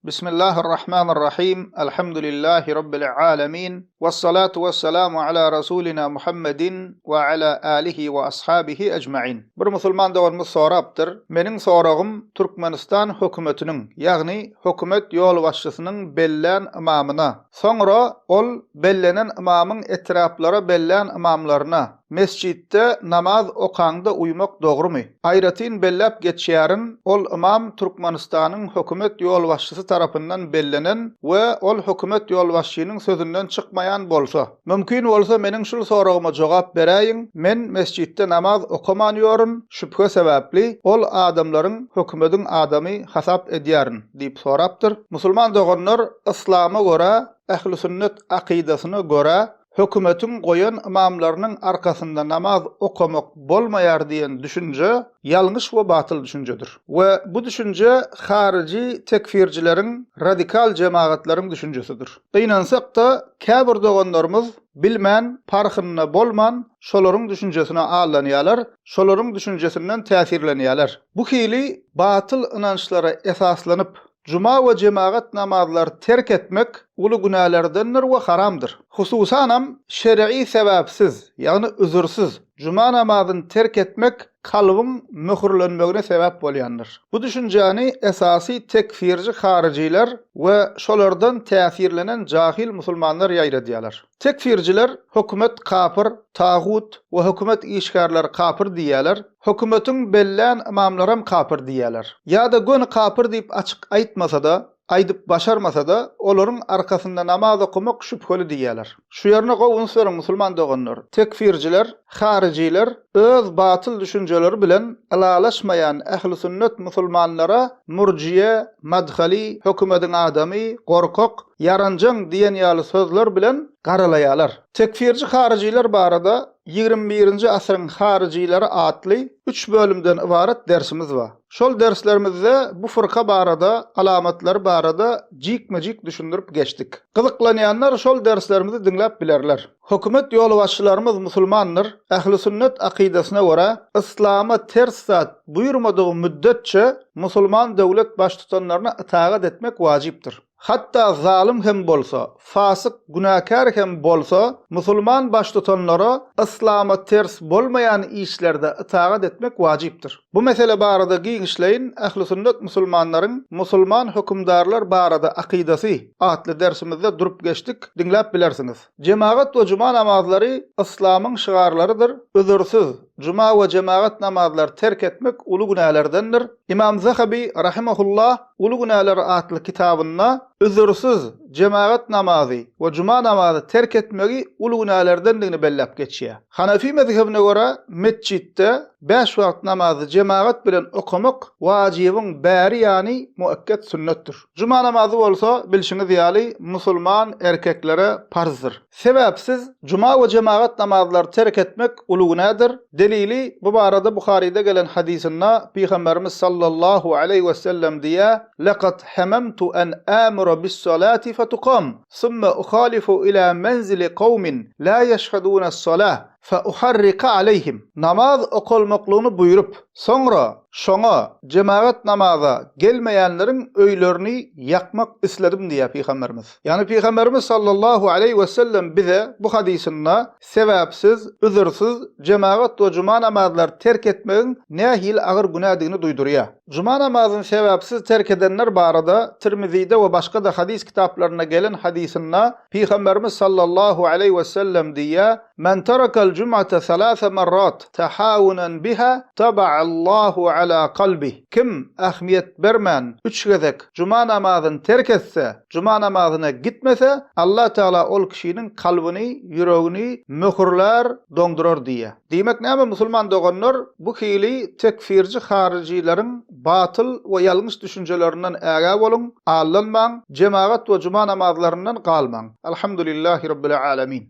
Bismillahirrahmanirrahim. Elhamdülillahi Rabbil alemin. Vessalatu vesselamu ala Rasulina Muhammedin we ala alihi we ashabihi ecmain. Bir musulman doganymyz sorapdyr, Meniň soragym Türkmenistan hökümetiniň, ýagny hökümet ýolbaşçysynyň bellän ymamyna, soňra ol bellenen ymamyň etraplara bellän ymamlaryna, Mesjitde namaz okaňda uýmak dogrumy? Aýratyn belläp geçýärin, ol ymam Türkmenistanyň hökümet ýolbaşçysy tarapyndan bellenen we ol hökümet ýolbaşçynyň sözünden çykmaýan bolsa. Mümkin bolsa meniň şul soragyma jogap beräýiň, men mesjitde namaz okaman ýörün, şübhe sebäpli, ol adamlaryň hökümediň adamy hasap edýärin diýip sorapdyr. Musulman doganlar, yslama görä, ähli-sünnet akydasyna görä, Hökümetiň goýan ymamlarynyň arkasynda namaz okamak bolmaýar diýen düşünje ýalňyş we batyl düşünjedir. We bu düşünje haryjy tekfirjileriň, radikal jemagatlaryň düşünjesidir. Gynansak-da, käbir doganlarymyz bilmän, parhynda bolman şolaryň düşünjesine aldanýarlar, şolaryň düşünjesinden täsirlenýärler. Bu hili batyl ynançlara esaslanyp, Juma we jemagat namazlary terk etmek uly günälerdendir we haramdyr. Hususanam şer'i sebäpsiz, ýagny üzürsiz, juma namazyny terk etmek kalbyň möhürlenmegine sebäp bolýandyr. Bu düşünjäni esasy tekfirji haryjylar we şolardan täsirlenen jahil musulmanlar ýaýradýarlar. Tekfirjiler hökümet kapyr, tagut we hökümet işgärleri kapyr diýýärler, hökümetiň bellän ymamlaram kapyr diýýärler. Ýa-da göni kapyr diýip açyk aýtmasa-da, aýdyp başarmasa-da, olaryň arkasynda namaz okamak şübheli diýýärler. Şu ýerine gowy üns beriň musulman doganlar, tekfirjiler, haryjylar öz batyl düşünjeleri bilen ylalaşmaýan ähli-sünnet musulmanlara murjiýe, madhali, hökümediň adamy, gorkak, ýaranjaň diýen ýaly sözler bilen garalaýarlar. Tekfirji haryjylar barada 21-nji asyryň haryjylary atly üç bölümden ybarat dersimiz bar. Şol derslerimizde bu fyrka barada, alamatlary barada jikme-jik düşündirip geçdik. Gyzyklanýanlar şol derslerimizi diňläp bilerler. Hökümet ýolbaşçylarymyz musulmandyr, ähli-sünnet akydasyna görä, yslama ters zat buýurmadygy müddetçe musulman döwlet baştutanlaryna ytagat etmek wajypdyr. Hatda zalym hem bolsa, fasyk, günäkär hem bolsa, musulman baştutanlara yslama ters bolmaýan işlerde ytagat etmek wajypdyr. Bu mesele barada giňişleýin Ähli-sünnet musulmanlaryň musulman hökümdarlar barada akydasy atly dersimizde durup geçdik, diňläp bilersiňiz. Jemagat we juma namazlary yslamyň şygarlarydyr, üzürsiz, juma we jemagat namazlary terk etmek uly günälerdendir. Ymam Zahaby rahimehullah Uly günäler atly kitabynda üzürsiz jemagat namazy we juma namazy terk etmegi uly günälerdendigini belläp geçýär. Hanefi mezhebine görä metjitde bäş wagt namazy jemagat bilen okamak wajybyň bäri ýany muekket sünnetdir. Juma namazy bolsa, bilşiňiz ýaly, musulman erkeklere parzdyr. Sebäpsiz juma we jemagat namazlary terk etmek uly günädir. Delili, bu barada Buharyda gelen hadysynda Pygamberimiz sallallahu aleýhi wesellem diýýär, Lekad hememtu en amura bis-salati fetukam, summe uhalifu ila menzili kawmin la ýeşhedunes-salah, Fe-uharrika aleýhim, namaz okalmaklygyny buýrup, soňra şoňa, jemagat namaza, gelmeýänleriň öýlerini ýakmak isledim diýýär Pygamberimiz. Ýagny Pygamberimiz sallallahu aleýhi wesellem bize bu hadysynda sebäpsiz, üzürsiz jemagat we juma namazlary terk etmegiň nähili agyr günädigini duýdurýar. Juma namazyny sebäpsiz terk edenler barada Tirmizide we başga-da hadys kitaplarynda gelen hadysynda Pygamberimiz sallallahu aleýhi wesellem diýýär, Men terekal jum'ate selase merrat tehawunen biha taba'allahu ala kalbih. Kim ähmiýet bermän üç gezek juma namazyny terk etse, juma namazyna gitmese, Allah Tagala ol kişiniň kalbyny, ýüregini möhürlär, doňdurar diýýär. Diýmek näme musulman doganlar bu hili tekfirji haryjylaryň batyl we ýalňyş düşünjelerinden ägä boluň, aldanmaň, jemagat we juma namazlaryndan galmaň. Alhamdulillahi Rabbil Alemin.